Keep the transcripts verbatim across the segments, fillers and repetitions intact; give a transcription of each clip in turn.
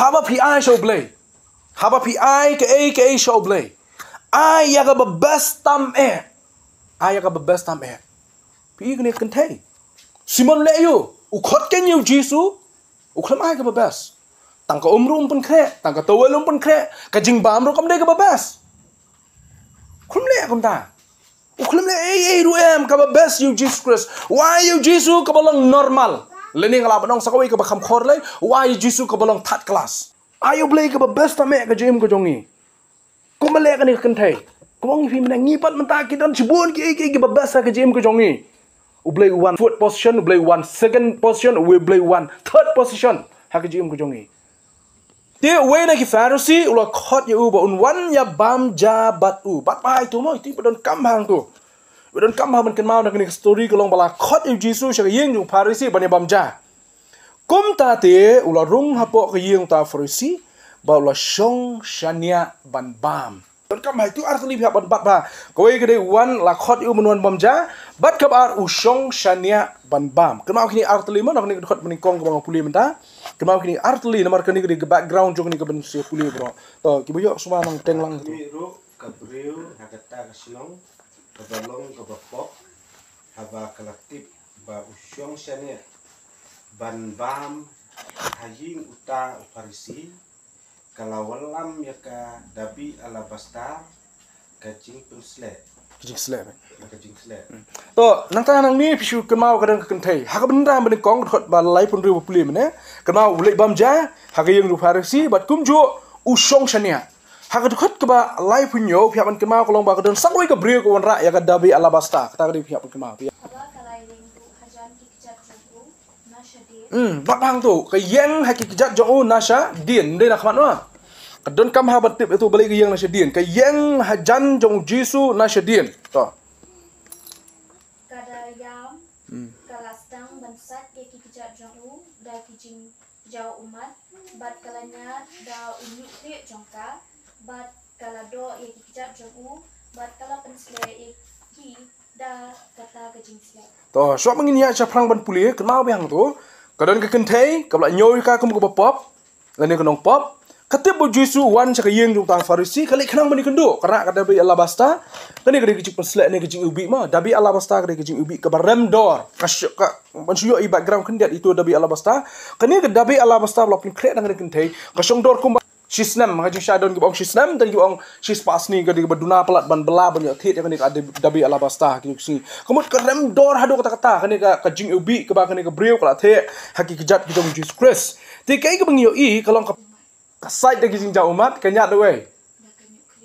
Haba phi ai sha U Blei, haba phi ai kaei kaei sha U Blei, ai ïa kaba best tam eh. Ai ïa kaba best tam eh. Phi i kane ka kynthei, Simon leh ïa u, u khot keiñ ïa U Jisu, u khlem ai kaba best. Tang ka um ruh um pynkhreh, tang ka towel um pynkhreh, ka jingbam ruh kam dei kaba best. Khlem leh kumta. U khlem leh ei ei ruh em, kaba best ïa U Jisu Khrist. U ai ïa U Jisu kaba long normal. Lane nga lah ban ong sa kawei kaba kham khor lei, u ai ïa U Jisu kaba long third class. Ai ïa U Blei kaba best tam eh ha ka jingim ka jong ngi. Kumba leh kane ka kynthei. Kumba ong ïa phi mynne, ngi pat mynta ki don shibun kiei kiei kiba best ha ka jingim ka jong ngi. U Blei u wan fourth position, U Blei u wan second position, U Blei u wan third position ha ka jingim ka jong ngi. Te uwei na ki Pharisi u la khot ïa u ba un wan ïa bam ja bad u. Bad bha ïa uto mo, ïa uto ba donkam bha hangto. Ba donkam bha ban kynmaw na kane ka story ka long ba la khot ïa U Jisu sha ka ïing jong u Pharisi ban ïa bam ja. Kumta te u la rung hapoh ka ïing uta u Pharisi bad u la shong shaniah ban bam. Donkam bha ïa uto artylli, phi hap ban bat bha. Kawei ka dei u wan, la khot ïa u ban wan bam ja. Bad kaba ar u shong shaniah ban bam. Kynmaw kine artylli mo, na kane ka dkhot banyngkong kaba nga pule mynta. Kynmaw kine artylli namar kane ka dei ka background jong kane kaban sa pule baroh. To, kiba ïoh sngewbha nang teng lang. Mih ruh ka briew ha kata ka shnong kaba long kaba pop, haba ka la tip ba u shong shaniah ban bam ha ïing uta u Pharisi, ka la wallam ïa ka dabi alabasta, ka jingpynsleh. Ka jingsleh, meh. Ka jingsleh. Hmm. To, nangta nangne phi shu kynmaw ka don ka kynthei. Ha kaba nyngkong, ka dkhot ba laiphew hynriew ba pule mynne. Kynmaw u leit bam ja ha ka ïing u Pharisi bad kumjuh u shong shaniah. Ha ka dkhot kaba laiphew hynñiew phi hap ban kynmaw ka long ba ka don sa kawei ka briew ka wanrah ïa ka dabi alabasta. Kata ka dei phi hap ban kynmaw. Haba ka la ïeng ruh hajan ki kjat jong u, na shadien. Hmm, bad hangto, ka ïeng ha ki kjat jong u na shadien, ym dei na khmat noh. Ka donkam bha ban tip ïa uto balei ka ïeng na shadien. Ka ïeng hajan jong u Jisu na shadien. To. Ka da ïam, hmm, ka la sdang ban sait ïa ki kjat jong u da ki jingjaw ummat, bad ka la ñiad da u ñiuhkhlieh jong ka, bad ka la doh ïa ki kjat jong u, bad ka la pynsleh ïa ki da kata ka jingsleh. To, shuwa ba ngin ïaid shaphrang ban pule, kynmaw biang to. Ka don ka kynthei kaba la ñiew ïa ka kum kaba pop, lane ka nongpop. Ka tip ba u Jisu u wan sha ka ïing jong uta u Pharisi, ka leit khnang ban ïakynduh, ka rah ka dabi alabasta. Kane ka dei ka jingpynsleh ne ka jingiwbih mo. Dabi alabasta ka dei ka jingiwbih kaba rem dor. Ka shu, ka, ban shu ïohi background khyndiat ïa uto dabi alabasta. Kane ka dabi alabasta ba la pynkhreh da kane ka kynthei, ka shong dor kumba shisnem, ha ka jingshisha don kiba ong shisnem, don kiba ong shispah sni, ka dei kaba duna palat ban bylla ban ïoh thied ïa kane ka dabi, dabi alabasta ha ki sngi. Ka mut ka rem dor haduh katta katta, kane ka, ka jingiwbih kaba kane ka briew ka la theh ha ki kjat ki jong u Jisu Khrist. Te kaei kaba ngi ïohi ka long ka, ka sait da ki jingjaw ummat, ka ñiad da uwei?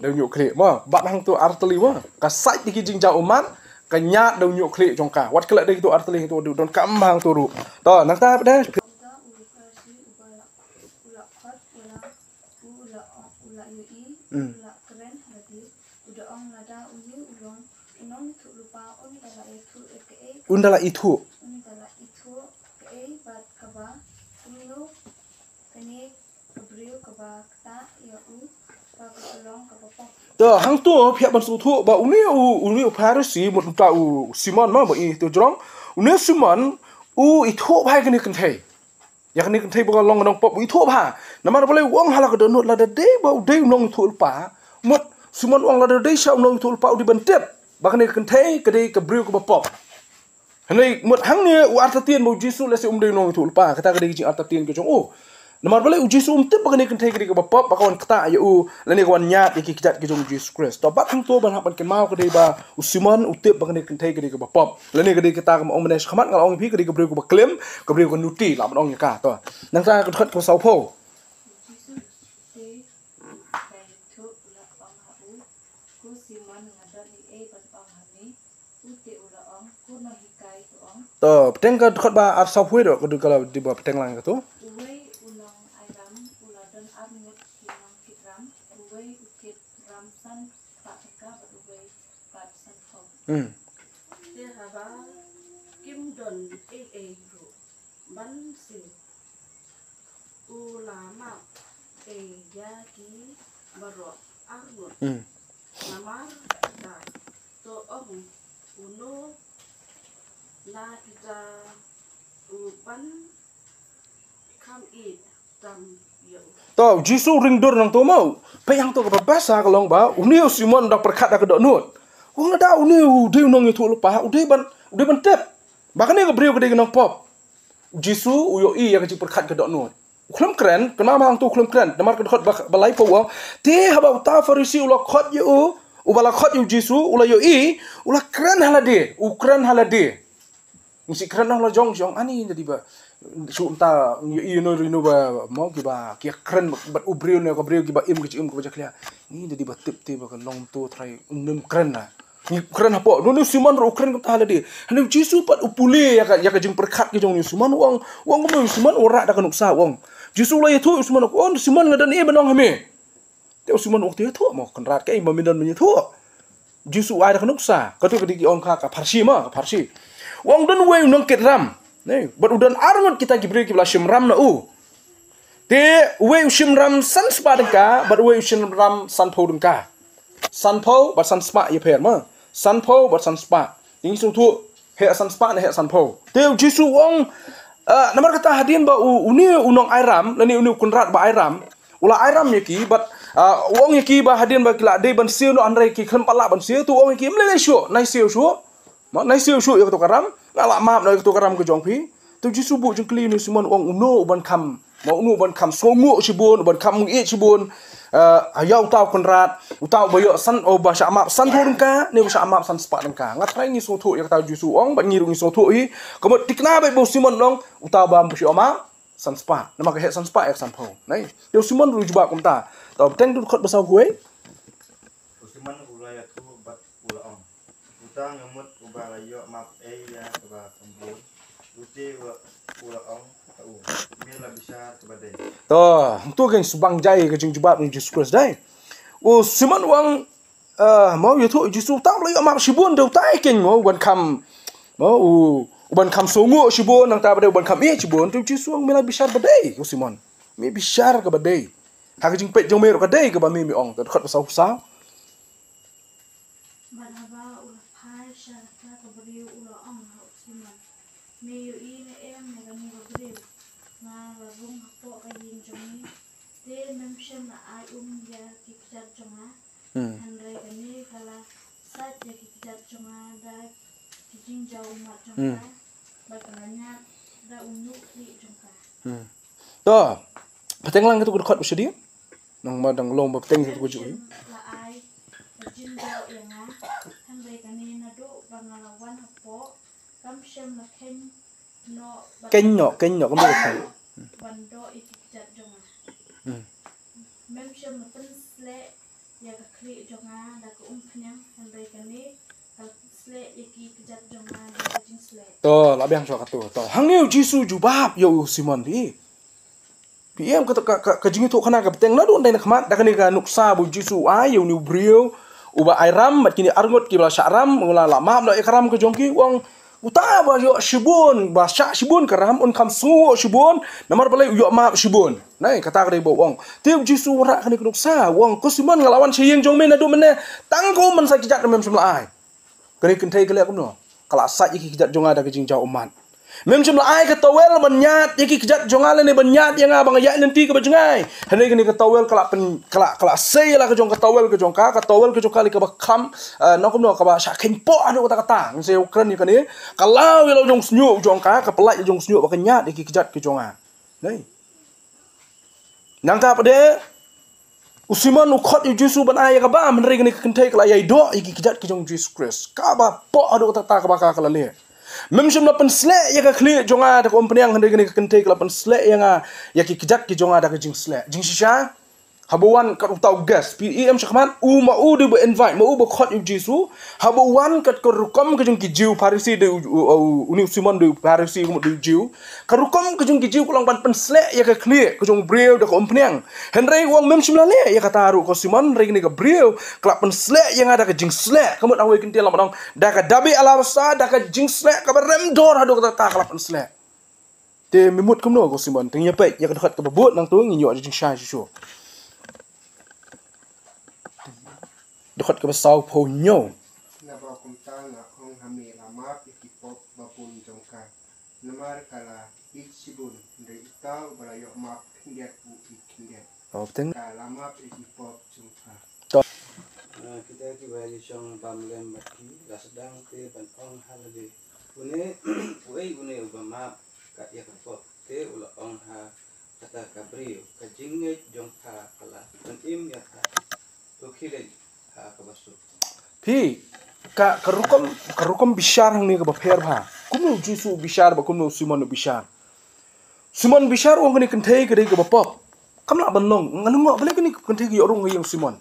Da u ñiuhkhlieh mo. Bad hangto artylli mo. Ka sait da ki jingjaw ummat, ka ñiad da u ñiuhkhlieh jong ka. Wat klet da kito artylli, to donkam bha hangto ruh. To, nangta pat de. Kumta u Pharisi uba la, u la khot, u la, u la, u la ïohi, hmm, u la kren lade, u da ong, lada une u long u nongïathuhlypa, un da la ïathuh ïa kaei, un da la ithuh, un da la ithuh kaei bad kaba, kumno kane ka briew kaba ktah ïa u ba ka long kaba pop. To, hangto phi hap ban sngewthuh ba une u, une u Pharisi, mut uta u Simon mo, ba i to jrong. Une u Simon u ithuh bha ïa kane ka kynthei. Ïa kane ka kynthei ba ka long ka nongpop, u ithuh bha. Namar balei? U ong ha la ka dohnud lada dei ba u dei u nongïathuhlypa, mut Simon u ong lada dei shisha u nongïathuhlypa u dei ban tip ba kane ka kynthei ka dei ka briew kaba pop. Hynrei mut hangne u artatien ba u Jisu lehse um dei u nongïathuhlypa, kata ka dei ka jingartatien ka jong u. Namar balei? U Jisu um tip ba kane ka kynthei ka dei kaba pop ba ka wan ktah ïa u lane ka wan ñiad ïa ki kjat ki jong u Jisu Khrist. To bad hangto ban hap ban kynmaw ka dei ba u Simon u tip ba kane ka kynthei ka dei kaba pop. Lane ka dei kata kaba ong mynne shakhmat nga la ong ïa phi, ka dei ka briew kaba klim, ka briew ka nuti, lah ban ong ïa ka. To, nangta ka dkhot kaba sawphew. U Jisu te u la ïathuh, u la ong ha u, ko Simon, nga don ei ei ban ong ha me. U te u la ong, ko nonghikai, to ong. To, bteng ka dkhot ba arphew saw, phi ruh ka dei, ka la dei ba bteng lang kato. Uwei u nongairam u la don ar ngut ki nongkit ram, uwei u kit ram san spah tyngka bad uwei bad sanphew. Hmm. Te haba kim don ei ei ruh ban siew, u la map ei ïa ki baroh ar ngut. Hmm. Namar kata, to ong, uno na kita u ban kham ïeit tam To, Jisu ring dur nangto mo. Peit hangto kaba basa ka long ba une u Simon da pyrkhat da ka dohnud. U ong lada une u dei u nongïathuhlypa, u dei ban, u dei ban tip ba kane ka briew ka dei ka nongpop. U Jisu u ïohi ïa ka jingpyrkhat ka dohnud. U khlem kren, kynmaw hangto u khlem kren. Namar ka dkhot ba, ba laiphew u ong, te haba uta u Pharisi u la khot ïa u, uba la khot ïa u Jisu, u la ïohi, u la kren ha lade, u kren ha lade. Ngi shu kren noh la jong, jong, ani, da dei ba shu mynta ngi ïohi ïa no ïa no ba mo kiba ki kren bad u briew ne ka briew kiba im ka jingim kaba jakhlia. Ngi da dei ba tip te ba ka long to trai um nym kren na. Ngi kren hapoh. Une u Simon ruh u kren kumta ha lade. Hynrei u Jisu pat u pule ïa ka, ïa ka jingpyrkhat ka jong une u Simon, u ong, u ong kumno u Simon u rah da ka nuksa, u ong. Jisu u la ïathuh u Simon, u ong, Simon, nga don ei ban ong ha me. Te u Simon u ong, te ïathuh mo Kynrad, kaei ba me don ban ïathuh. Jisu u ai da ka nuksa, kato ka dei ki ong ka, ka pharshi mo, ka pharshi. U ong don uwei u nongkit ram. Ne, bad u don arngut kita ki briew kiba la shim ram na u. Te uwei u shim ram san spah tyngka, bad uwei u shim ram sanphew tyngka. Sanphew bad san spah ïapher mo. Sanphew bad san spah. Te ngi sngewthuh, heh san spah ne heh sanphew. Te u Jisu u ong, ah, namar kata hadien ba u, une u nong ai ram, lane une u Kynrad ba ai ram, u la ai ram ïa ki, bad, ah, u ong ïa ki ba hadien ba ki la dei ban siew noh hynrei ki khlem pat lah ban siew, te u ong ïa ki, ym lei lei shuh, nai siew shuh. Mo, nai siew shuh ïa kato ka ram, nga la map noh ïa kato ka ram ka jong phi. Te u Jisu buh jingkylli, une u Simon u ong, uno uban kham, mo, uno uban kham sngewnguh shibun, uban kham ïeit shibun, eh, ïa uta u Kynrad, uta uba ïoh san, uba shah map sanphew tyngka, ne uba shah map san spah tyngka. Nga trai ngi sngewthuh ïa kata u Jisu u ong, bad ngi ruh ngi sngewthuh hi. Ka mut thikna bad ba u Simon u ong, uta uba ym shah map san spah. Namar ka heh san spah ïa ka sanphew. Nai. Te u Simon ruh u jubab kumta. To, bteng tu dkhot ba saw kawei. U Simon u la ïathuh bad u la ong, uta nga mut uba la ïoh map ei ïa kaba kham bun. Ute u la, u la ong ha u, me la bishar kaba dei. To, hangto kein shu bang jai ka jingjubab u Jisu Khrist dei. U Simon u ong, eh, mo, ïathuh u Jisu, uta u la ïoh map shibun, te uta kein mo uban kham, mo, u, uban kham sngewnguh shibun, nangta ba dei uban kham ïeit shibun, te u Jisu u ong me la bishar ba dei, u Simon. Me bishar kaba dei. Ha ka jingpeit jong me ruh ka dei kaba me, me ong, te dkhot ba saw kawei. Bad haba u la phai sha kata ka briew u la ong ha u Simon, me ïohi ne em ïa kane ka briew? Nga la rung hapoh ka ïing jong me, te mem shym la ai um ïa ki kjat jong nga. Hmm. Hynrei kane ka la sait ïa ki kjat jong nga da ki jingjaw ummat jong Hmm. ka, bad ka la ñiad da u ñiuhkhlieh jong ka. Hmm. To, bteng lang katu ka dkhot ba shadien. Nang ma dang long ba bteng katu ka juh. Mem shym la ai ka jingdoh ïa nga, hynrei kane naduh ba nga la wan hapoh, kam shym la kheiñ noh, kheiñ noh, kheiñ noh, kam shym la kheiñ. Ban doh ïa ki kjat jong nga. Hmm. Mem shym la pynsleh ïa ka khlieh jong nga da ka umphniang, hynrei kane ka la pynsleh ïa ki kjat jong nga da ka jingsleh. To, la biang shuwa katu. To, hangne u Jisu u jubab ïa u Simon phi. Phi ïohi ka, ka, ka, ka jingïathuhkhana ka bteng naduh dei na khmat, da kane ka nuksa ba u Jisu u ai ïa une u briew uba ai ram, bad kine arngut kiba la shah ram, u la lah map noh ïa ka ram ka jong ki, u ong, uta ba ïoh shibun, ba shah shibun ka ram, un kham sngewnguh shibun, namar balei u ïoh map shibun. Nai, kata ka dei ba u ong. Te u Jisu u wanrah kane ka nuksa, u ong, ko Simon, nga la wan sha ïing jong me naduh mynne, tang ka um ban sait kjat mem shym la ai. Kane ka kynthei ka leh kumno? Ka la sait ïa ki kjat jong nga da ka jingjaw ummat. Mem shym la ai ka towel ban ñiad ïa ki kjat jong nga lane ban ñiad ïa nga ba nga ïaid lynti kaba jngai. Hynrei kane ka towel ka la pyn, ka la, ka la sei la ka jong ka towel ka jong ka, ka towel ka jong ka lei kaba kham, eh, nang kumno kaba shah kheiñ poh haduh katta katta. Ngi sa ïa kren ïa kane, ka law ïa la u jong shñiuh jong ka, ka pyllait ïa la u jong shñiuh ba ka ñiad ïa ki kjat ki jong nga. Nai. Nangta pat de, u Simon u khot ïa u Jisu ban ai ïa ka bam, hynrei kane ka kynthei ka la ïai doh ïa ki kjat ki jong u Jisu Khrist. Kaba poh haduh katta katta kaba ka, ka la leh. Mem shym la pynsleh ïa ka khlieh jong nga da ka umphniang, hynrei kane ka kynthei ka la pynsleh ïa nga ïa ki kjat ki jong nga da ka jingsleh. Jingshisha, haba wan kat uta u guest, phi ïohi em shakhmat, u ma u dei ba invite, ma u ba khot ïa u Jisu, haba wan kat ka rukom ka jong ki Jiw Pharisi, dei u, u, u, une u Simon dei u Pharisi, ka mut dei u Jiw. Ka rukom ka jong ki Jiw ka long ban pynsleh ïa ka khlieh ka jong u briew da ka umphniang. Hynrei u ong mem shym la leh ïa kata ruh ko Simon, hynrei kane ka briew ka la pynsleh ïa nga da ka jingsleh. Ka mut ha kawei ka kyntien la ong da ka dabe alabasta, da ka jingsleh kaba rem dor haduh katta katta ka la pynsleh. Te me mut kumno ko Simon, te ngin ïa peit ïa ka dkhot kaba bud nangto, ngin ïoh jingshai shuh shuh. Dkhot kaba sawphew hynñiew. Naba kumta nga ong ha me, la map ïa ki pop ba bun jong ka, namar ka la ïeit shibun. Hynrei uta uba la ïoh map khyndiat u ïeit Ong teng. Ka la map ïa ki pop jong pha. To. Ah, kita ki ba ïa shong bam lem bad ki la sdang te ban ong ha lade. Une, uei une uba map ka ïa ka pop te u la ong ha kata ka briew. Ka jingngeit jong pha ka la pynim ïa pha. To khie leit ha kaba suk. Phi, ka, ka rukom, ka rukom bishar hangne kaba pher bha. Kumno u Jisu u bishar bad kumno u Simon u bishar. Simon bishar u ong kane ka kynthei ka dei kaba pop. Kam lah ban long, ngan ong balei kane ka kynthei ka ïoh rung ha ïing u Simon.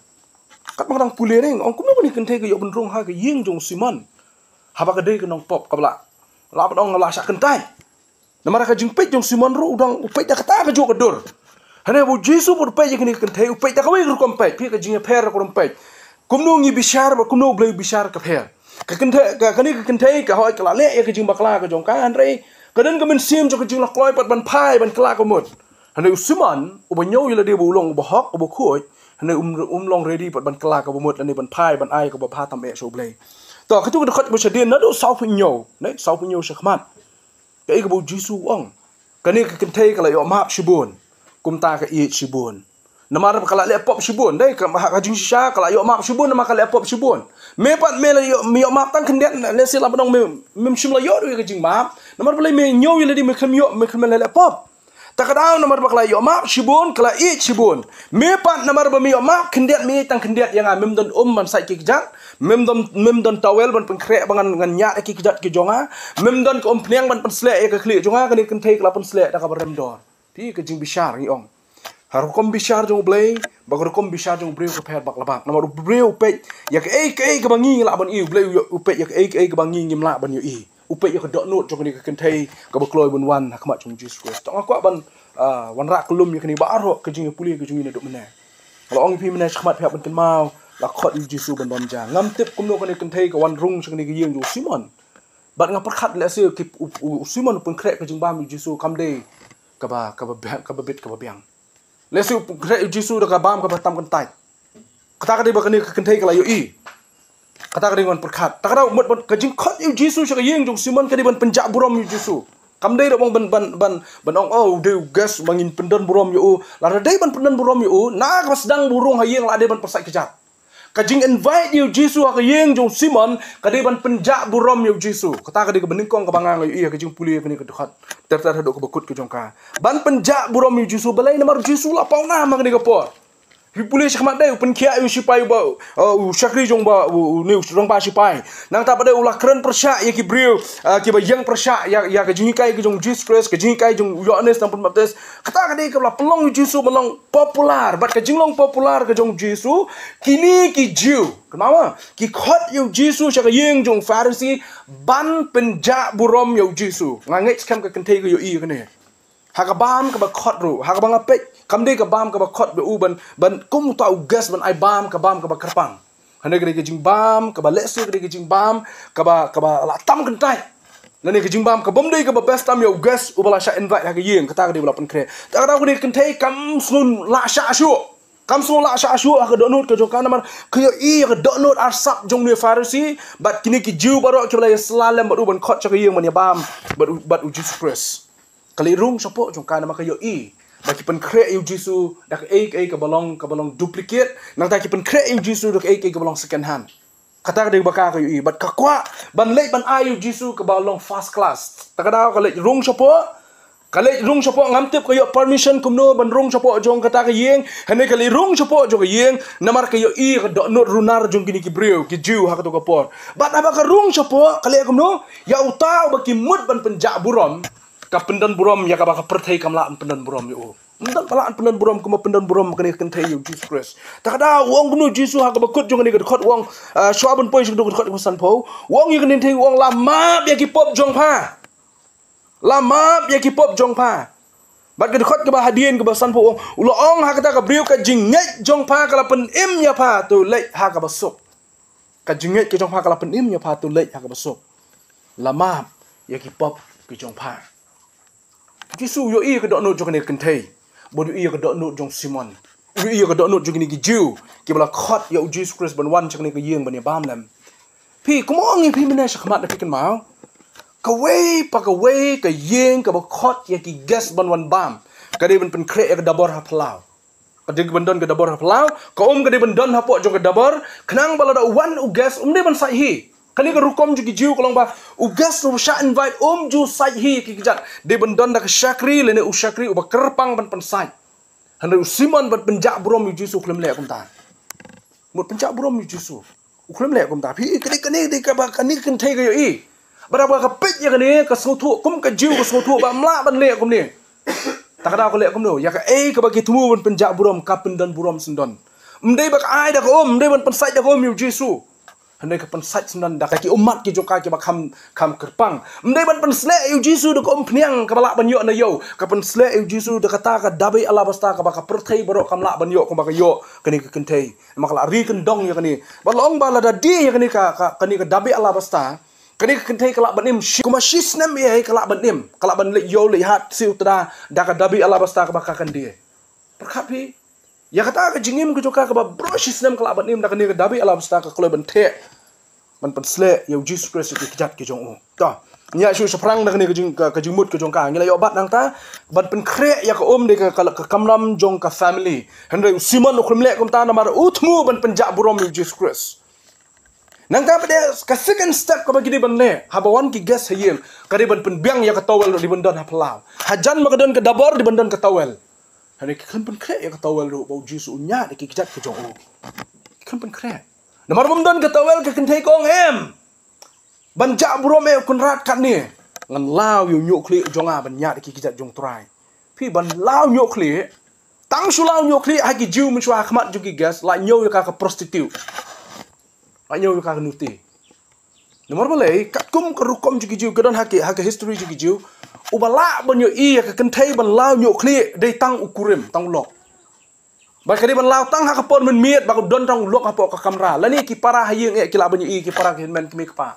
Katba nga dang pule ring, ong kumno kane ka kynthei ka ïoh ban rung ha ka ïing jong u Simon. Haba ka dei ka nongpop kaba lah. Lah ban ong nga lah shah kyntait. Namar ka jingpeit jong u Simon ruh u dang u peit da kata kajuh ka dur. Hynrei ba u Jisu ba u peit ïa kane ka kynthei, u peit da kawei ka rukom peit, phi, ka jingïapher ka rukom peit. Kumno ngi bishar bad kumno u Blei u bishar ka pher. Ka kynthei, ka, kane ka kynthei ka hooid ka la leh ïa ka jingbakla ka jong ka, hynrei ka don ka mynsiem jong ka jinglakloi pat ban phai ban kylla ka mut. Hynrei u Simon uba ñiew ïa lade ba u long uba hok uba khuid, hynrei um, um long ready pat ban kylla kaba mut lane ban phai ban ai kaba bha tam eh sha u Blei. To, katu ka dkhot ba shadien naduh sawphew hynñiew, ne, sawphew hynñiew shakhmat. Kaei kaba u Jisu u ong. Kane ka kynthei ka la ïoh map shibun. Kumta ka ïeit shibun. Namar ba ka la leh pop shibun. Dei ka, ha ka jingshisha ka la ïoh map shibun namar ka leh pop shibun. Me pat me la ïoh, me ïoh map tang khyndiat, lehse lah ban ong me, mem shym la ïoh ruh ïa ka jingmap. Namar balei me ñiew ïa lade, me khlem ïoh, me khlem leh pop. Ta ka daw namar ba ka la ïoh map shibun, ka la ïeit shibun. Me pat namar ba me ïoh map khyndiat, me ïeit tang khyndiat ïa nga, mem don um ban sait ki kjat. Mem don, mem don towel ban pynkhreh ba ngan, ngan ñiad ïa ki kjat ki jong nga. Mem don ka umphniang ban pynsleh ïa ka khlieh jong nga, kane ka kynthei ka la pynsleh da kaba rem dor. Phi, ka jingbishar ngi ong. Ha rukom bishar jong u Blei bad ka rukom bishar jong u briew ka pher bak la bak. Namar u briew u peit ïa kaei kaei kaba ngi lah ban ïohi, u Blei u peit ïa kaei kaei kaba ngi ngim lah ban ïohi. U peit ïa ka dohnud jong kane ka kynthei kaba kloi ban wan ha khmat jong u Jisu Khrist. To nga kwah ban, ah, wanrah kyllum ïa kane baroh ka jingïapule ka jong ngi naduh mynne. Nga la ong ïa phi mynne shakhmat, phi hap ban kynmaw, la khot ïa u Jisu ban bam ja. Ngam tip kumno kane ka kynthei ka wan rung sha kane ka ïing jong u Simon. Bad nga pyrkhat lehse ki, u, u, u Simon u pynkhreh ka jingbam ïa u Jisu kam dei kaba, kaba biang, kaba bit kaba biang. Lehse u pynkhreh ïa u Jisu da ka bam kaba tam kyntait. Kata ka dei ba kane ka kynthei ka la ïohi. Kata ka dei ngan pyrkhat. Ta ka daw mut ban, ka jingkhot ïa u Jisu sha ka ïing jong u Simon ka dei ban pynjah burom ïa u Jisu. Kam dei ruh ban, ban, ban, ban ong, oh, u dei u guest ba ngin pyndon burom ïa u. Lada dei ban pyndon burom ïa u, na kaba sdang ba u rung ha ïing la dei ban pyrsait kjat. Ka jinginvite ïa u Jisu ha ka ïing jong u Simon ka dei ban pynjah burom ïa u Jisu. Kata ka dei kaba nyngkong kaba nga nga ïohi ha ka jingpule ïa kane ka dkhot. Ter ter haduh kaba kut ka jong ka. Ban pynjah burom ïa u Jisu, balei? Namar u Jisu la pawnam ha kane ka por. Phi pule shakhmat, dei u pynkhiah ïa u shipai uba, uh, u shakri jong uba, u, u, une u rangbah shipai. Nangta pat dei u la kren pyrshah ïa ki briew, uh, kiba ïeng pyrshah ïa, ïa ka jinghikai ka jong u Jisu Khrist, ka jinghikai jong u Ïoannis Nongpynbaptis. Kata ka dei kaba la pynlong ïa u Jisu ban long popular. Bad ka jinglong popular ka jong u Jisu, kine ki Jiw, kynmaw, ki khot ïa u Jisu sha ka ïing jong u Pharisi ban pynjah burom ïa u Jisu. Nga ngeit skhem ka kynthei ka ïohi ïa kane. Ha ka bam kaba khot ruh, ha kaba nga peit, kam dei ka bam kaba khot ba u ban, ban kum uta u guest ban ai bam, ka bam kaba kyrpang. Hynrei ka dei ka jingbam kaba lehse ka dei ka jingbam kaba, kaba la tam kyntait. Lane ka jingbam ka bym dei kaba best tam ïa u guest uba la shah invite ha ka ïing, kata ka dei ba la pynkhreh. Ta ka daw kane ka kynthei kam sngewlah shah shuh. Kam sngewlah shah shuh ha ka dohnud ka jong ka, namar ka ïohi ïa ka dohnud arsap jong une u Pharisi bad kine ki Jiw baroh kiba la ïasylla lem bad u ban khot sha ka ïing ban ïabam bad u, bad u Jisu Khrist. Ka leit rung shapoh jong ka namar ka ïohi ba ki pynkhreh ïa u Jisu da kaei kaei kaba long, kaba long duplicate. Nangta ki pynkhreh ïa u Jisu da kaei kaei kaba long second hand. Kata ka dei ba ka, ka ïohi bad ka kwah ban leit ban ai ïa u Jisu kaba long first class. Ta ka daw ka leit rung shapoh. Ka leit rung shapoh, ngam tip ka ïoh permission kumno ban rung shapoh jong kata ka ïing. Hynrei ka leit rung shapoh jong ka ïing namar ka ïohi ka dohnud runar jong kine ki briew ki Jiw ha kato ka por. Bad haba ka rung shapoh ka leh kumno? Ïa uta uba ki mut ban pynjah burom, ka pyndon burom ïa kaba ka pyrthei kam lah ban pyndon burom ïa u. Ym don ba lah ban pyndon burom kumba pyndon burom kane ka kynthei ïa u Jisu Khrist. Ta ka daw u ong kumno u Jisu ha kaba kut jong kane ka dkhot, u ong, ah, shuwa ban poi sha ka dkhot kaba sanphew, u ong ïa kane ka kynthei, u ong, la map ïa ki pop jong pha. La map ïa ki pop jong pha. Bad ka dkhot kaba hadien kaba sanphew, u ong, u la ong ha kata ka briew, ka jingngeit jong pha ka la pynim ïa pha, to leit ha kaba suk. Ka jingngeit ka jong pha ka la pynim ïa pha, to leit ha kaba suk. La map ïa ki pop ki jong pha. U Jisu u ïohi ïa ka dohnud jong kane ka kynthei bad u ïohi ïa ka dohnud jong u Simon. U ïohi ïa ka dohnud jong kine ki Jiw kiba la khot ïa u Jisu Khrist ban wan sha kane ka ïing ban ïabam lem. Phi, kumba ong ïa phi mynne shakhmat, phi kynmaw, kawei pa kawei ka ïing kaba khot ïa ki guest ban wan bam, ka dei ban pynkhreh ïa ka dabor ha phyllaw. Ka dei ban don ka dabor ha phyllaw, ka um ka dei ban don hapoh jong ka dabor, khnang ba lada u wan u guest, um dei ban sait hi. Kane ka rukom jong ki Jiw ka long ba u guest u shah invite um ju sait hi ki kjat. Dei ban don da ka shakri lane u shakri uba kyrpang ban pynsait. Hynrei u Simon ban pynjah burom ïa u Jisu u khlem leh kumta. Mut pynjah burom ïa u Jisu. U khlem leh kumta. Phi, kane, kane, kane, kaba, kane ka kynthei ka ïohi. Ba da ba ka peit ïa kane ka sngewthuh, kum ka Jiw ka sngewthuh, ba ym lah ban leh kumne. Ta ka daw ka leh kumno. Ïa kaei kaba ki thmu ban pynjah burom, ka pyndon burom syndon. Ym dei ba ka ai da ka um, ym dei ban pynsait da ka um ïa u Jisu. Hynrei ka pynsait syndon da ka ki ummat ki jong ka kiba kham, kham kyrpang. Ym dei ban pynsleh ïa u Jisu da ka umphniang kaba lah ban ïoh na ïew. Ka pynsleh ïa u Jisu da kata ka dabi alabasta kaba ka pyrthei baroh kam lah ban ïoh kumba ka ïoh kane ka kynthei. Namar ka la ri kyndong ïa kane. Ba long ba lada die ïa kane ka, ka, kane ka dabi alabasta. Kane ka kynthei ka lah ban im shi, kumba shi snem ïa ka lah ban im. Ka lah ban leit ïew leit hat siew tda da ka dabi alabasta kaba ka kan die. Pyrkhat phi. Ïa kata ka jingim ka jong ka kaba baroh shi snem ka lah ban im da kane ka dabi alabasta ka kloi ban theh. Ban pynsleh ïa u Jisu Khrist ïa ki kjat ki jong u. To. Ngi ïa shu shaphrang da kane ka jing, ka, ka jingmut ka jong ka. Ngi la ïoh bat nangta ban pynkhreh ïa ka um da ka, ka, ka kamram jong ka family. Hynrei u Simon u khlem leh kumta namar u thmu ban pynjah burom ïa u Jisu Khrist. Nangta pat ka second step kaba ki dei ban leh haba wan ki guest ha ïing, ka dei ban pynbiang ïa ka towel ruh dei ban don ha phyllaw. Hajan ma ka don ka dabor dei ban don ka towel. Hynrei ki khlem pynkhreh ïa ka towel ruh ba u Jisu u ñiad ïa ki kjat ki jong u. Ki khlem pynkhreh. Namar bym don ka towel ka kynthei ka ong em. Ban jah burom eh u Kynrad katne. Ngan law ïa u ñiuh khlieh jong nga ban ñiad ïa ki kjat jong u Trai. Phi ban law ñiuh khlieh. Tang shu law ñiuh khlieh ha ki Jiw mynshuwa ha khmat jong ki guest la ñiew ïa ka ka prostitute. La ñiew ïa ka ka nuti. Namar balei, katkum ka rukom jong ki Jiw, ka don ha ki, ha ka history jong ki Jiw. Uba lah ban ïohi ïa ka kynthei ban law ñiuh khlieh, dei tang u kurim, tang u lok. Ba ka dei ban law tang ha ka por mynmiet, ba ka don tang u lok hapoh ka kamra. Lane ki para ha ïing eh, ki lah ban ïohi, ki para ki hynmen ki kmie ki kpa.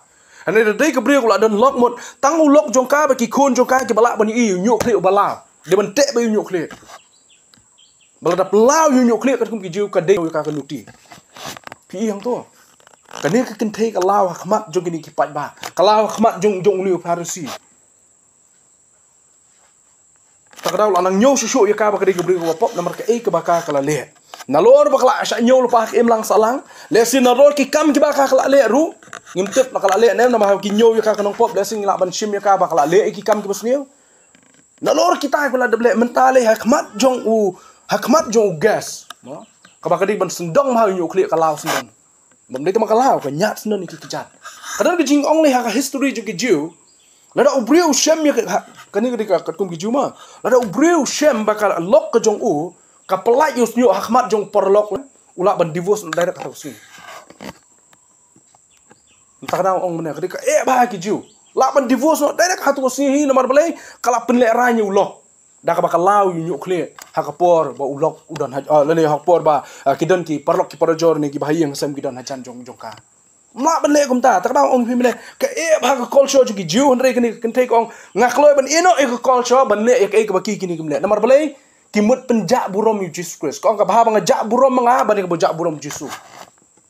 Hynrei da dei ka briew u la don lok mut, tang u lok jong ka, ba ki khun jong ka, kiba lah ban ïohi, ñiuh khlieh uba law. Dei ban teh ba ïohi ñiuh khlieh. Ba lada pynlaw ïa u ñiuh khlieh katkum ki Jiw ka dei ïa ka ka nuti. Phi i hangto. Kane ka kynthei ka law ha khmat jong kine ki paidbah. Ka law ha khmat jong, jong une u Pharisi. Ta ka daw la nang ñiew shuh shuh ïa ka ba ka dei ka briew kaba pop namar kaei kaba ka ka la leh. Nalor ba ka la shah ñiew lypa ha ka imlang sahlang. Lehse nalor ki kam kiba ka ka la leh ruh. Ngim tip ba ka la leh ne em namar ki ñiew ïa ka ka nongpop lehse ngi lah ban shim ïa ka ba ka la leh ïa ki kam kiba sniew. Nalor kita ki la dep leh mynta leh ha khmat jong u, ha khmat jong u guest. No? Kaba ka dei ban sngewdon ma ha u ñiuh khlieh ka law sngewdon. Bym dei tang ma ka law ka ñiad sngewdon ïa ki kjat. Ka don ka jingong leh ha ka history jong ki Jiw. Lada u briew u shem ïa ka, ha, kane ka dei ka katkum ki Jiw ma. Lada u briew u shem ba ka lok ka jong u, ka pyllait ïa u shñiuh ha khmat jong u paralok, u lah ban divorce direct ha ka sngi. Mynta ka dang ong mynne ka dei ka eh bha ki Jiw. Lah ban divorce noh direct ha tu ka sngi hi namar balei ka la pynlehraiñ ïa u lok. Da kaba ka law ïa u ñiuh khlieh ha ka por ba u lok u don ha, ah, lane ha ka por ba, ah, ki don ki paralok ki parajor ne kiba ha ïing ha sem ki don hajan jong, jong ka. Mlah ban leh kumta, ta ka dang ong phi mynne ka eh bha ka culture jong ki Jiw hynrei kane ka kynthei ka ong nga kloi ban ïeh noh ïa ka culture ban leh ïa kaei kaba ki kine kim leh. Namar balei ki mut pynjah burom ïa u Jisu Khrist. Ka ong ka bha ba nga jah burom ma nga ban ïa kaba jah burom Jisu.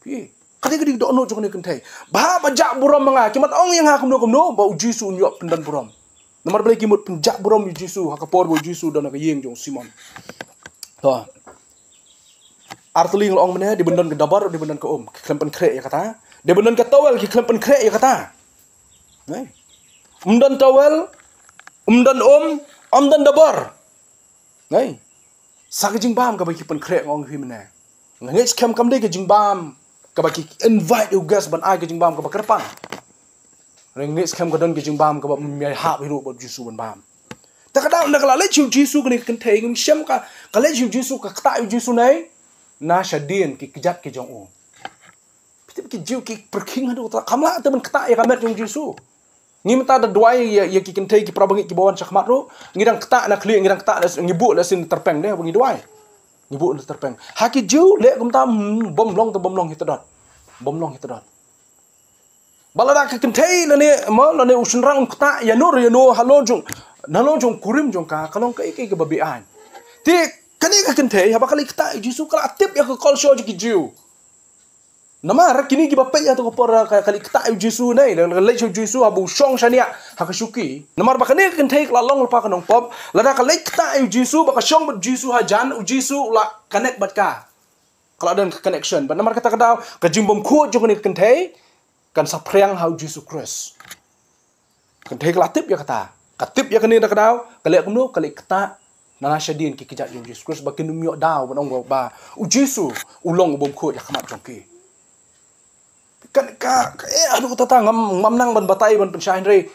Phi. Ka dei ka dei ka dohnud jong kane ka kynthei. Bha ba jah burom ma nga, ki mat ong ïa nga kumno kumno, ba u Jisu un ïoh pyndon burom. Namar balei ki mut pynjah burom ïa u Jisu, ha ka por ba u Jisu don ha ka ïing jong u Simon. To. Artylli nga la ong mynne, dei ban don ka dabar, dei ban don ka um. Ki khlem pynkhreh ïa kata. Dei ban don ka towel, ki khlem pynkhreh ïa kata. Nai. Um don towel, um don um, um don dabar. Ngai. Sa ka jingbam kaba ki pynkhreh nga ong phi mynne. Nga ngeit skhem kam dei ka jingbam kaba ki invite ïa u guest ban ai ka jingbam kaba kyrpang. Nga ngeit skhem ka don ka jingbam kaba ym ïai hap hi ruh bad u Jisu ban bam. Ta ka daw na ka la leit sha u Jisu kane ka kynthei ngim shem ka, ka leit sha u Jisu ka ktah ïa u Jisu nai. Na shadien ki kjat ki jong u. Phi tip ki Jiw ki pyrkhing haduh katta, kam lah te ban ktah ïa ka met jong u Jisu. Ngi mynta da duwai ïa, ïa ki kynthei ki para bangeit kiba wan shakhmat ruh, ngi dang ktah na khlieh, ngi dang ktah na, ngi buh na sien tyrpeng de, ba ngi duwai. Ngi buh na tyrpeng. Ha ki Jiw leh kumta, hmm, bym long te bym long hi tdot. Bym long hi tdot. Ba lada ka kynthei lane, mo, lane u shynrang um ktah ïano ïano halor jong, halor jong kurim jong ka, ka long kaei kaei kaba beaiñ. Te kane ka kynthei haba ka leit ktah ïa u Jisu ka la tip ïa ka culture jong ki Jiw. Namar kine kiba peit ïa kato ka por ka, ka leit ktah ïa u Jisu ne, ka leit sha u Jisu haba u shong shaniah ha ka shuki. Namar ba kane ka kynthei ka la long lypa ka nongpop, lada ka leit ktah ïa u Jisu, ba ka shong bad u Jisu hajan, u Jisu u la connect bad ka. Ka la don ka connection. Bad namar kata ka daw, ka jingbymkhuid jong kane ka kynthei kan saphriang ha u Jisu Khrist. Kynthei ka la tip ïa kata. Ka tip ïa kane da ka daw, ka leh kumno, ka leit ktah na la shadien ki kjat jong u Jisu Khrist, ba kin ym ïoh daw ban ong ba u Jisu u long u bymkhuid ha khmat jong ki. Kan ka, ka, eh, haduh katta ngam, ngam nang ban batai ban pynshai, hynrei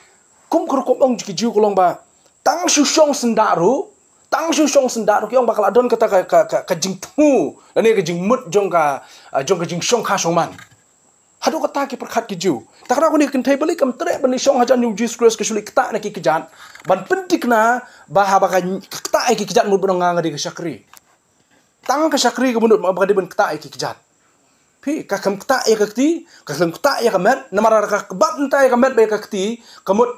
kum ka rukom ong ki Jiw ka long ba tang shu shong syndah ruh, tang shu shong syndah ruh ki ong ba ka la don kata ka, ka, ka, ka jingthmu lane ka jingmut jong ka, ah, jong ka jingshongkha shongman. Haduh katta ki pyrkhat ki Jiw. Te ka daw kane ka kynthei balei kam treh ban leit shong hajan u Jisu Khrist, ka shu leit ktah na ki kjat ban pynthikna ba haba ka ktah ïa ki kjat mut ban ong nga nga dei ka shakri. Tang ka shakri ka mut ba ka dei ban ktah ïa ki kjat. Phi, ka khlem ktah ïa ka kti, ka khlem ktah ïa ka met, namar ka kbat mynta ïa ka met bad ïa ka kti, ka mut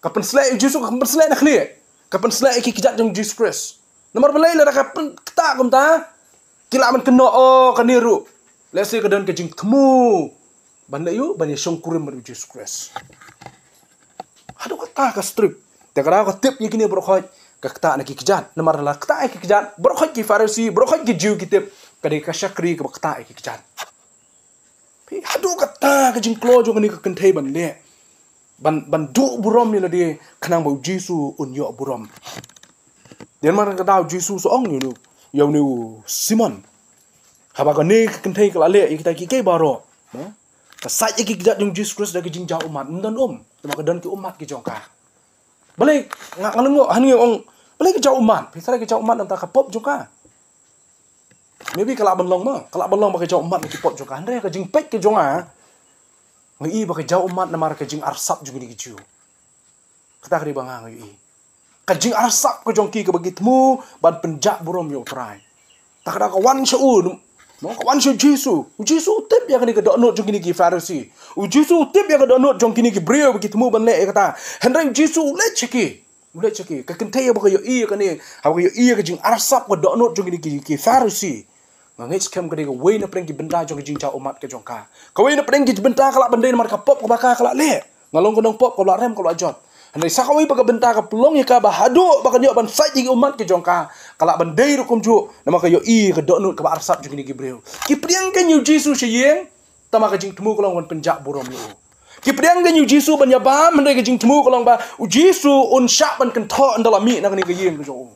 ka pynsleh ïa u Jisu, ka pynsleh na khlieh, ka pynsleh ïa ki kjat jong u Jisu Khrist. Namar balei lada ka pyn-, ktah kumta, ki lah ban kynnoh, oh, kane ruh lehse ka don ka jingthmu ban leh ïa u, ban ïashongkurim bad u Jisu Khrist. Haduh katta ka strict. Te ka daw ka tip ïa kine baroh khoit, ka ktah na ki kjat. Namar la ktah ïa ki kjat, baroh khoit ki Pharisi, baroh khoit ki Jiw ki tip ka dei ka shakri kaba ktah ïa ki kjat. Phi, haduh katta ka jingkloi jong kane ka kynthei ban leh, ban, ban duh burom ïa lade khnang ba u Jisu un ïoh burom. Te namar kata ka daw u Jisu u sa ong ïa une u, ïa une u Simon. Haba kane ka kynthei ka la leh ïa kita kiei kiei baroh, no? Ka sait ïa ki kjat jong u Jisu Khrist da ka jingjaw ummat, ym don um. Te namar ka don ki ummat ki jong ka. Balei nga, nga lyngngoh hangne ong balei ka jaw ummat? Phi, sa ka jaw ummat namar ka pop jong ka. Maybe ka lah ban long ma, ka lah ban long ba ka jaw ummat na ki pop jong ka. Hynrei ka jingpeit ka jong nga, nga i ba ka jaw ummat namar ka jingarsap jong kine ki Jiw. Kata ka dei ba nga, nga i. Ka jingarsap ka jong ki kaba ki thmu ban pynjah burom ïa u Trai. Te ka daw ka wan sha u, no, ka wan sha u Jisu. U Jisu u tip ïa kane ka dohnud jong kine ki Pharisi. U Jisu u tip ïa ka dohnud jong kine ki briew ba ki thmu ban leh ïa kata. Hynrei u Jisu u leit sha ki. U leit sha ki, ka kynthei haba ka ïohi ïa kane, haba ka ïohi ïa ka jingarsap ka dohnud jong kine ki, ki Pharisi. Nga ngeit skhem ka dei kawei na pdeng ki bynta jong ka jingjaw ummat ka jong ka. Kawei na pdeng ki bynta ka lah ban dei namar ka pop kaba ka, ka la leh. Nga long ka nongpop kaba la rem kaba la jot. Hynrei sa kawei pat ka bynta ka pynlong ïa ka ba haduh ba kan ïoh ban sait ïa ki ummat ki jong ka, ka lah ban dei ruh kumjuh namar ka ïohi ïa ka dohnud kaba arsap jong kine ki briew. Ki pdiang kein ïa u Jisu sha ïing, tangba ka jingthmu ka long ban pynjah burom ïa u. Ki pdiang kein ïa u Jisu ban ïabam, hynrei ka jingthmu ka long ba u Jisu un shah ban kynthoh ynda la mih na kane ka ïing ka jong u.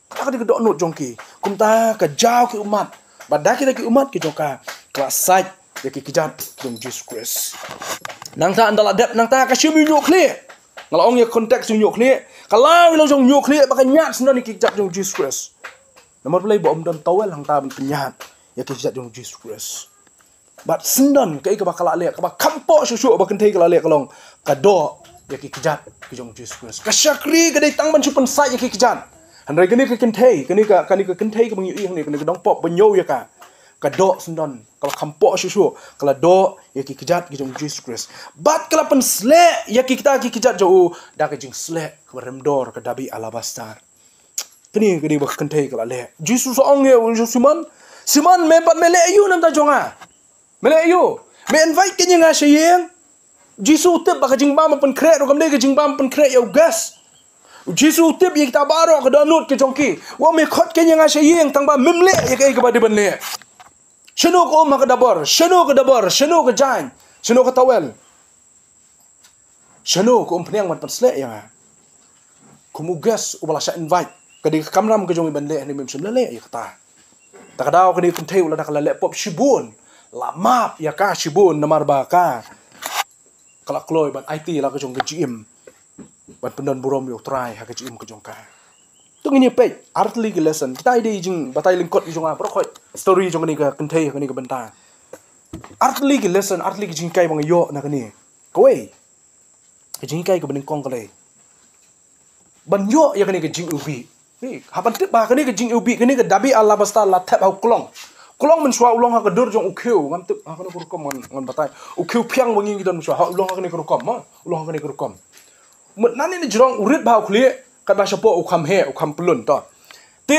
Kata ka dei ka dohnud jong ki. Kumta ka jaw ki ummat, bad da kita ki ummat ki jong ka, ka la sait ïa ki kjat ki jong u Jisu Khrist. Nangta ynda la dep nangta ka shim u hynñiewkhlieh. Nga la ong ïa context u hynñiewkhlieh. Ka law ïa la u hynñiewkhlieh bad ka ñiad syndon ïa ki kjat jong u Jisu Khrist. Namar balei? Ba ym don towel hangta ban pynñiad ïa ki kjat jong u Jisu Khrist. Bad syndon kaei kaba ka la leh, kaba kham pop shuh shuh ba kynthei ka la leh ka long ka doh ïa ki kjat ki jong u Jisu Khrist. Ka shakri ka dei tang ban shu pynsait ïa ki kjat. Hynrei kane ka kynthei, kane ka, kane ka kynthei kaba ngi ïohi hangne, kane ka nongpop ba ñiew ïa ka, ka doh syndon kaba kham pop shuh shuh, ka la doh ïa ki kjat ki jong u Jisu Khrist. Bad ka la pynsleh ïa kita ki kjat jong u da ka jingsleh kaba rem dor, ka dabi alabastar. Kane ka dei ba ka kynthei ka la leh. Jisu sa ong ïa u Simon, Simon, me pat me leh aïu na bynta jong nga? Me leh aïu? Me invite kein ïa nga sha ïing. Jisu u tip ba ka jingbam ban pynkhreh ruh kam dei ka jingbam ban pynkhreh ïa u guest. U Jisu u tip ïa kita baroh ka dohnud ka jong ki. Wat me khot kein ïa nga sha ïing tangba mem leh ïa kaei kaba dei ban leh. Shano ka um ha ka dabor? Shano ka dabor? Shano ka jaiñ? Shano ka towel? Shano ka umphniang ban pynsleh ïa nga? Kum u guest uba la shah invite, ka dei ka kamram ka jong i ban leh, hynrei mem shym la leh ïa kata. Te ka daw kane ka kynthei u la, da ka la leh pop shibun, la map ïa ka shibun namar ba ka, ka la kloi ban aiti ïa la ka jong ka jingim, ban pyndon burom ïa u Trai ha ka jingim ka jong ka. To ngin ïa peit artylli ki lesson. Kita i dei i jingbatai lyngkot ki jong nga baroh khoit, story jong kane ka kynthei ha kane ka bynta. Artylli ki lesson, artylli ki jinghikai ba nga ïoh na kane. Kawei, ka jinghikai kaba nyngkong ka dei ban ïoh ïa kane ka jingiwbih. Haba tip ba kane ka jingiwbih, kane ka dabi alabastar la thep ha u klong. Klong mynshuwa u long ha ka dur jong u khiew, ngam tip ha kano ka rukom, ngan, ngan batai. U khiew phiang ba ngi ngi don mynshuwa, ha u long ha kane ka rukom, ma, u long ha kane ka rukom. Mut nangne na jrong u rit bha u khlieh, katba shapoh u kham heh, u kham pyllun to. Te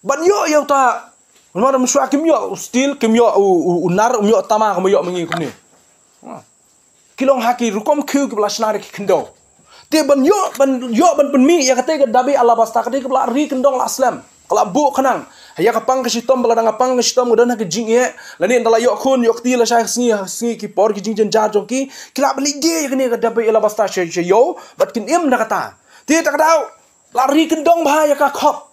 ban ïoh ïa uta Namar mynshwa kim ïoh u steel, kim ïoh u, u, u nar, um ïoh tama, kum ïoh ma ngi kumne. Ki long ha ki rukom khiew kiba la shna da ki khyndew. Te ban ïoh, ban ïoh ban pynmih ïa katei ka dabi alabasta, katei kaba la ri kyndong la slem, ka la buh khnang. Ïa ka pang ka shitom, ba la dang ka pang ka shitom ka don ha ka jingeh, lane ynda la ïoh khun ïoh kti, lashai ka sngi, ha ka sngi ki por ki jingjynjar jong ki, ki lah ban leit die ïa kane ka dabi alabasta sha, sha ïew, bad kin im da kata. Te ta ka daw, la ri kyndong bha ïa ka khop.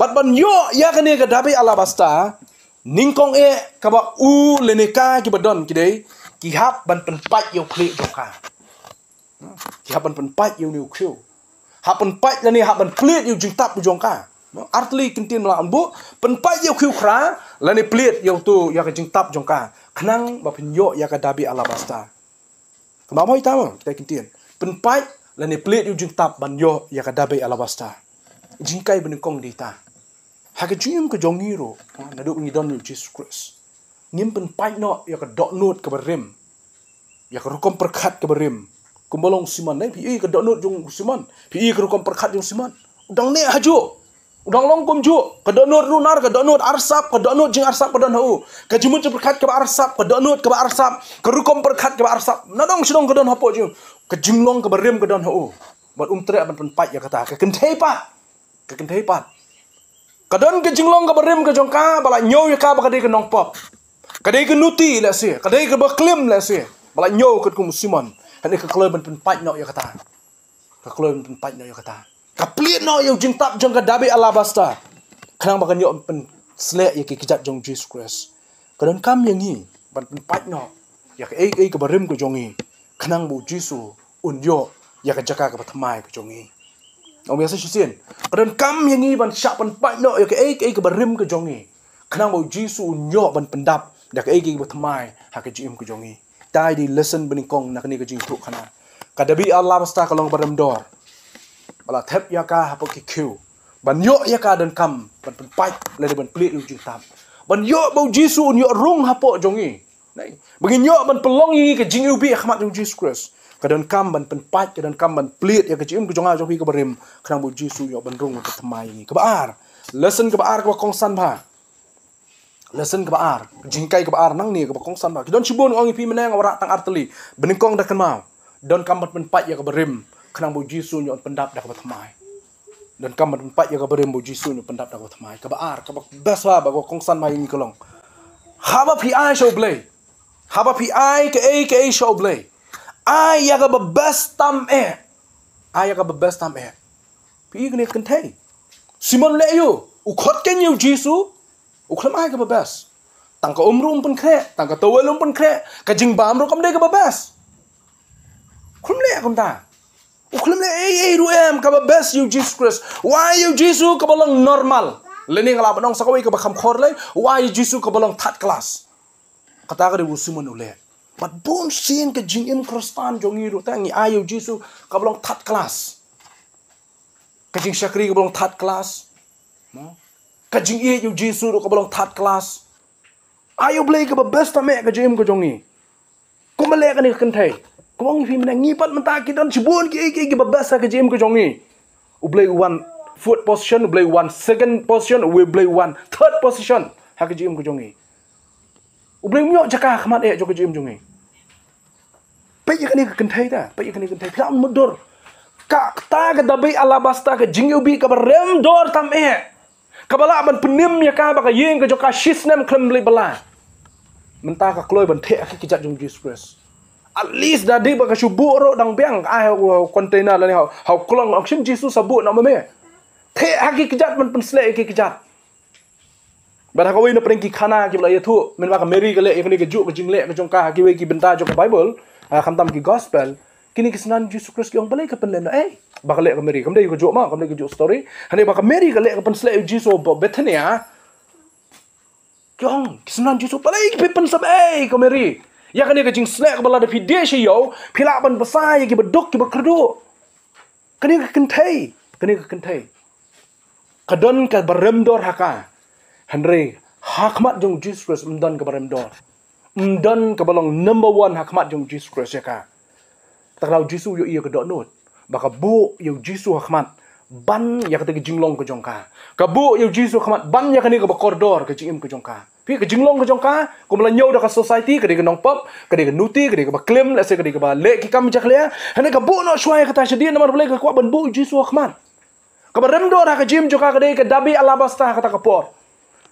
Bad ban ïoh ïa kane ka dabi alabasta, nyngkong eh kaba u lane ka kiba don ki dei, ki hap ban pynpait ïa u khlieh jong ka. Ki hap ban pynpait ïa une u khiew. Hap pynpait lane hap ban plied ïa u jingtap jong ka. Artylli ki ktien ba la buh, pynpait ïa u khiew khra, lane plied ïa uto ïa ka jingtap jong ka. Khnang ba phin ïoh ïa ka dabi alabasta. Kumba mo ita mo, kita ki ktien. Pynpait lane plied ïa u jingtap ban ïoh ïa ka dabi alabasta. Jinghikai ba nyngkong dei ta. Ha ka jingim ka jong ngi ruh, naduh ngi don ïa u Jisu Khrist, ngim pynpait noh ïa ka dohnud kaba rim, ïa ka rukom pyrkhat kaba rim. Kumba long u Simon, eh, phi i ka dohnud jong u Simon, phi i ka rukom pyrkhat jong u Simon. U dang neh hajuh, u dang long kumjuh. Ka dohnud runar, ka dohnud arsap, ka dohnud jingarsap ka don ha u. Ka jingmut jingpyrkhat kaba arsap, ka dohnud kaba arsap, ka rukom pyrkhat kaba arsap, nadong shadong ka don hapoh jong u. Ka jinglong kaba rim ka don ha u. Bad um treh ban pynpait ïa kata. Ka kynthei pat, ka kynthei pat, ka don ka jinglong kaba rim ka jong ka, ba la ñiew ïa ka ba ka dei ka nongpop, ka dei ka nuti lehse, ka dei kaba klim lehse, ba la ñiew katkum u Simon. Hynrei ka kloi ban pynpait noh ïa kata. Ka kloi ban pynpait noh ïa kata. Ka plied noh ïa u jingtap jong ka dabi alabasta, khnang ba kan ïoh pynsleh ïa ki kjat jong u Jisu Khrist. Ka donkam ïa ngi ban pynpait noh ïa kaei kaei kaba rim ka jong ngi, khnang ba u Jisu un ïoh ïa ka jaka kaba thymmai ka jong ngi. Ong ïa sa shisien, ka donkam ïa ngi ban shah pynpait noh ïa kaei kaei kaba rim ka jong ngi, khnang ba u Jisu un ïoh ban pyndap da kaei kaei kaba thymmai ha ka jingim ka jong ngi. Dei lesson ba nyngkong na kane ka jingïathuhkhana. Ka dabi alabasta ka long kaba rim dor, ba la thep ïa ka hapoh ki khiew. Ban ïoh ïa ka donkam ban pynpait lane ban plied ïa u jingtap, ban ïoh ba u Jisu un ïoh rung hapoh jong ngi. Ba ngin ïoh ban pynlong ïa ngi ka jingiwbih ha khmat jong u Jisu Khrist, ka donkam ban pynpait, ka donkam ban plied ïa ka jingim ka jong nga jong phi kaba rim, khnang ba u Jisu un ïoh ban rung ban pynthymmai ïa ngi. Kaba ar, lesson kaba ar kaba kongsan bha. Lesson kaba ar, ka jinghikai kaba ar nangne kaba kongsan bha. Ki don shibun, ong ïa phi mynne nga wanrah tang artylli. Ba nyngkong da kynmaw, donkam ban pynpait ïa kaba rim, khnang ba u Jisu un ïoh pyndap da kaba thymmai. Donkam ban pynpait ïa kaba rim ba u Jisu un ïoh pyndap da kaba thymmai. Kaba ar, kaba best bha, ba kongsan bha ïa ngi ka long, haba phi ai sha u Blei, haba phi ai kaei kaei sha u Blei, ai ïa kaba best tam eh. Ai ïa kaba best tam eh. Phi i kane ka kynthei, Simon leh ïa u, u khot keiñ ïa u Jisu, u khlem ai kaba best. Tang ka um ruh um pynkhreh, tang ka towel um pynkhreh, ka jingbam ruh kam dei kaba best. Khlem leh kumta. U khlem leh ei ei ruh em kaba best ïa u Jisu Khrist. U ai ïa u Jisu kaba long normal. Lane nga lah ban ong sa kawei kaba kham khor lei, u ai ïa u Jisu kaba long third class. Kata ka dei u Simon u leh. Bad bun sien ka jingim Khristan jong ngi ruh te ngi ai ïa u Jisu kaba long third class. Ka jingshakri kaba long third class. Ka jingïeit ïa u Jisu ruh kaba long third class. Ai ïa u Blei kaba best tam eh ha ka jingim ka jong ngi. Kumba leh kane ka kynthei. Kumba ong ïa phi mynne, ngi pat mynta ki don shibun kiei kiei kiba best ha ka jingim ka jong ngi. U Blei u wan fourth position, u Blei u wan second position, u Blei u wan third position ha ka jingim ka jong ngi. U Blei um ïoh jaka ha khmat eh jong ka jingim jong ngi. Peit ïa kane ka kynthei ta, peit ïa kane ka kynthei, phi lah ban mutdur. Kata ka dabi alabasta, ka jingiwbih kaba rim dor tam eh, kaba lah ban pynim ïa ka ba ka ïing ka jong ka shisnem khlem leit bylla. Mynta ka kloi ban theh ha ki kjat jong u Jisu Khrist. At least da dei ba ka shu buh ruh dang biang, ka ai ha u container lane ha u klong, ong shim Jisu sa buh noh ma me. Theh ha ki kjat ban pynsleh ïa ki kjat. Bad ha kawei na pdeng ki khana kiba la ïathuh, mynba ka Mary ka leh ïa kane kajuh ka jingleh ka jong ka ha kiwei ki bynta jong ka Bible, ha, khamtam ki gospel, kine ki synran Jisu Khrist ki ong balei ka pynleh noh ei ba ka leh ka Mary, kam dei kajuh ma, kam dei kajuh story. Hynrei ba ka Mary ka leh ka pynsleh ïa u Jisu ha Bethania, ki ong ki synran Jisu, balei phi pynsep ei ka Mary ïa kane ka jingsleh kaba lada phi die sha ïew phi lah ban bsa ïa kiba duk kiba kyrduh. Kane ka kynthei, kane ka kynthei, ka don kaba rim dor ha ka. Hynrei ha khmat jong u Jisu Khrist ym don kaba rim dor. Ym don kaba long number one ha khmat jong u Jisu Khrist ïa ka. Te ka daw u Jisu u ïohi ïa ka dohnud ba ka buh ïa u Jisu ha khmat, ban ïa kata ka jinglong ka jong ka. Ka buh ïa u Jisu ha khmat ban ïa kane kaba kordor ka jingim ka jong ka. Phi, ka jinglong ka jong ka, kumba la ñiew da ka society, ka dei ka nongpop, ka dei ka nuti, ka dei kaba klim, lehse ka dei kaba leh ki kam jakhlia. Hynrei ka buh noh shuwa ïa kata shadien, namar balei? Ka kwah ban buh u Jisu ha khmat. Kaba rem dor ha ka jingim jong ka ka dei ka dabi alabasta ha kata ka por.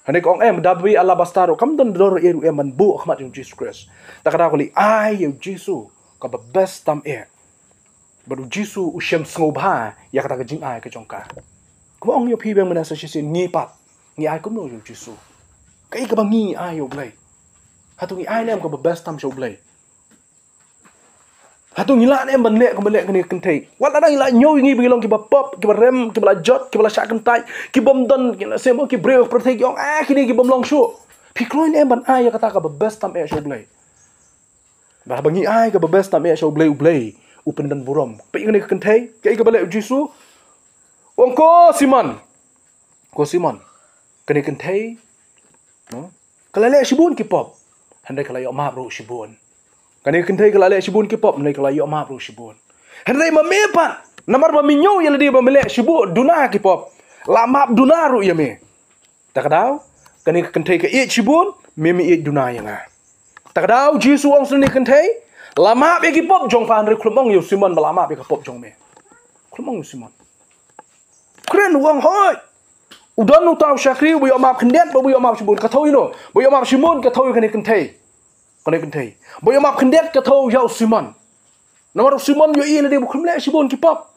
Hynrei ka ong, em, dabi alabasta ruh kam don dor ei ruh em ban buh ha khmat jong u Jisu Khrist. Ta ka daw ka la ai ïa u Jisu kaba best tam eh. Bad u Jisu u shem sngewbha ïa kata ka jingai ka jong ka. Kumba ong ïa phi biang mynne sa shisien, ngi pat ngi ai kumno ïa u Jisu? Kaei kaba ngi ai ïa u Blei? Hato ngi ai ne em kaba best tam sha u Blei? Hato ngi lah ne em ban leh kumba leh kane ka kynthei? Wat lada ngi la ñiew ïa ngi ba ngi long kiba pop, kiba rem, kiba la jot, kiba la shah kyntait, kibym don, ki la sem, ki briew pyrthei ki ong, ah, kine kibym long shuh. Phi kloi ne em ban ai ïa kata kaba best tam eh sha u Blei? Ba haba ngi ai kaba best tam eh sha u Blei, u Blei u pyndon burom. Peit kane ka kynthei, kaei kaba leh u Jisu? Ong, ko Simon, ko Simon, kane ka kynthei, no, ka la leh shibun ki pop, hynrei ka la ïoh map ruh shibun. Kane ka kynthei ka la leh shibun ki pop, hynrei ka la ïoh map ruh shibun. Hynrei ma me pat, namar ba me ñiew ïa lade ba me leh shibun duna ki pop, la map duna ruh ïa me. Ta ka daw, kane ka kynthei ka ïeit shibun, me me ïeit duna ïa nga. Ta ka daw Jisu u ong sha kane ka kynthei, la map ïa ki pop jong pha, hynrei khlem ong ïa u Simon ba la map ïa ka pop jong me. Khlem ong ïa u Simon. Kren u ong, hooid, u don uta u shakri uba ïoh map khyndiat bad uba ïoh map shibun. Ka thew ïa uno? Ba ïoh map shibun ka thew ïa kane ka kynthei. Kane ka kynthei. Ba ïoh map khyndiat ka thew ïa u Simon. Namar u Simon u ïohi lade ba u khlem leh shibun ki pop.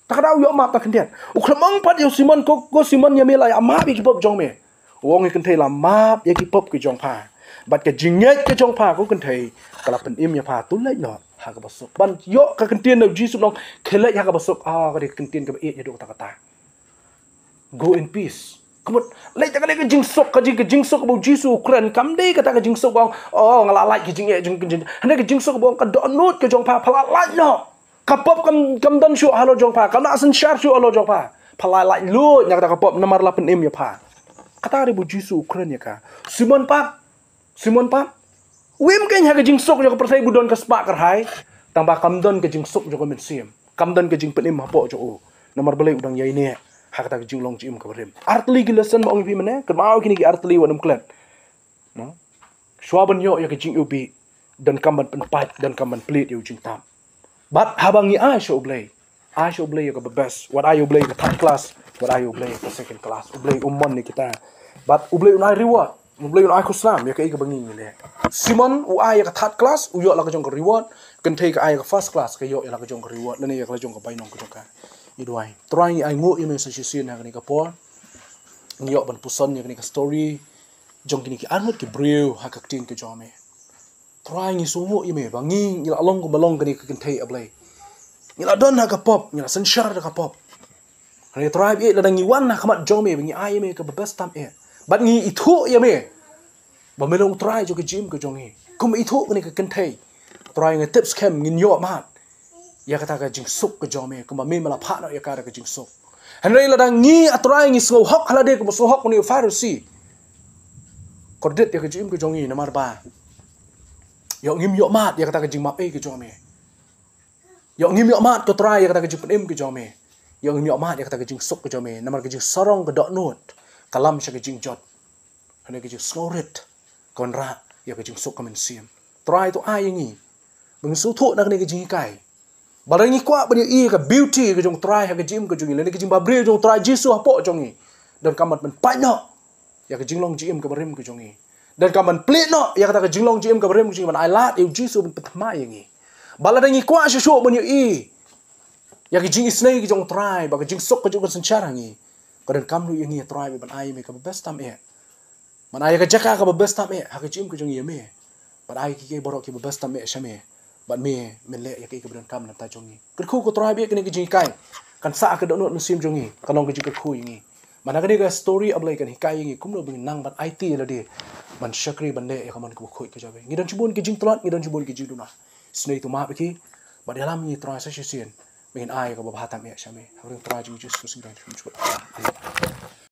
Ta ka daw u ïoh map tang khyndiat. U khlem ong pat ïa u Simon, ko, ko Simon, ïa me la ïa map ïa ki pop jong me. U ong ïa ka kynthei, la map ïa ki pop ki jong pha. Bad ka jingngeit ka jong pha, ko kynthei, ka la pynim ïa pha, to leit noh ha kaba suk. Ban ïoh ka kyntien na u Jisu, nong, khie leit ha kaba suk. Ah, ka dei ka kyntien kaba ïeit ïa duk ta kata. Go in peace. Ka mut, leit da kane ka jingsuk, ka jing, ka jingsuk ba u Jisu u kren, kam dei kata ka jingsuk ba ong, oh, nga la lait ka jingeh jong ka jing. Hynrei ka jingsuk ba ong ka dohnud ka jong pha, pha la lait noh. Ka pop kam, kam don shuh halor jong pha, kam da synshar shuh halor jong pha. Pha la lait lut na kata ka pop namar la pynim ïa pha. Kata ruh ba u Jisu u kren ïa ka. Simon pat, Simon pat, u im kein ha ka jingsuk jong ka pyrthei ba u don ka spah kyrhai, tangba kam don ka jingsuk jong ka mynsiem, kam don ka jingpynim hapoh jong u. Namar balei? U dang ïaineh ha kata ka jinglong jingim kaba rim. Artylli ki lesson ba ong ïa phi mynne, kynmaw kine ki artylli wat nym klet. No? Shuwa ban ïoh ïa ka jingïohi, donkam ban pynpait, donkam ban plied ïa u jingtap. Bad haba ngi ai sha u Blei, ai sha u Blei ïa kaba best. Wat ai ïa u Blei ïa ka third class, wat ai ïa u Blei ïa ka second class. U Blei um mon ïa kita. Bad u Blei un ai reward, u Blei un ai khusnam ïa kaei kaba ngi ngi leh. Simon u ai ïa ka third class, u ïoh la ka jong ka reward. Kynthei ka ai ïa ka first class, ka ïoh ïa la ka jong ka reward lane ïa ka la jong ka bainong ka jong ka. Ngi duwai, Trai, ngi ainguh ïa me sa shisien ha kane ka por. Ngi ïoh ban puson ïa kane ka story jong kine ki arngut ki briew ha ka ktien ka jong me. Trai, ngi sngewnguh ïa me ba ngi, ngi la long kumba long kane ka kynthei, A Blei. Ngi la don ha ka pop, ngi la synshar da ka pop. Hynrei Trai, ba ïeit lada ngi wan ha khmat jong me ba ngi ai ïa me kaba best tam eh, bad ngi ithuh ïa me ba me long Trai jong ka jingim ka jong ngi, kumba ithuh kane ka kynthei, Trai, nga tip skhem ngin ïoh mad ïa kata ka jingsuk ka jong me, kumba me me la phah noh ïa ka da ka jingsuk. Hynrei lada ngi, A Trai, ngi sngewhok ha lade kumba sngewhok une u Pharisi, kordit ïa ka jingim ka jong ngi, namar ba ïoh ngim ïoh mad ïa kata ka jingmap ei ka jong me. Ïoh ngim ïoh mad, ko Trai, ïa kata ka jingpynim ka jong me. Ïoh ngim ïoh mad ïa kata ka jingsuk ka jong me, namar ka jingsarong ka dohnud ka lam sha ka jingjot. Hynrei ka jingsngewrit ka wanrah ïa ka jingsuk ka mynsiem. Trai, to ai ïa ngi ba ngin sngewthuh na kane ka jinghikai. Ba lada ngi kwah ban ïohi ïa ka beauty ka jong u Trai ha ka jingim ka jong ngi, lane ka jingbabriew jong u Trai Jisu hapoh jong ngi, donkam ban pynpait noh ïa ka jinglong jingim kaba rim ka jong ngi. Donkam ban plied noh ïa kata ka jinglong jingim kaba rim ka jong ngi, ban ai lad ïa u Jisu ban pynthymmai ïa ngi. Ba lada ngi kwah shuh shuh ban ïohi ïa ka jingisynei ka jong u Trai, ba ka jingsuk ka jong u kan synshar ha ngi, ka donkam ruh ïa ngi, A Trai, ban ai ïa me kaba best tam eh. Ban ai ïa ka jaka kaba best tam eh ha ka jingim ka jong ngi ïa me. Ban ai kiei kiei baroh kiba best tam eh sha me. Bad me men leh ïa kaei kaba donkam na ka bynta jong ngi. Kyrkhu, ko Trai, ba ïeit kane ka jinghikai kan sah ha ka dohnud mynsiem jong ngi, kan long ka jingkyrkhu ïa ngi. Ba na kane ka story, A Blei, kan hikai ïa ngi kumno ba ngin nang ban aiti ïa lade ban shakri, ban leh ïa ka mon kaba khuid ka jong me. Ngi don shibun ki jingtlot, ngi don shibun ki jingduna. Isynei, to map ïa ki bad ïalam ïa ngi, Trai, sa shisien ba ngin ai ïa kaba bha tam eh sha me. Ha ka kyrteng u Trai jong ngi Jisu Khrist ngi don shibun shukor. Amen.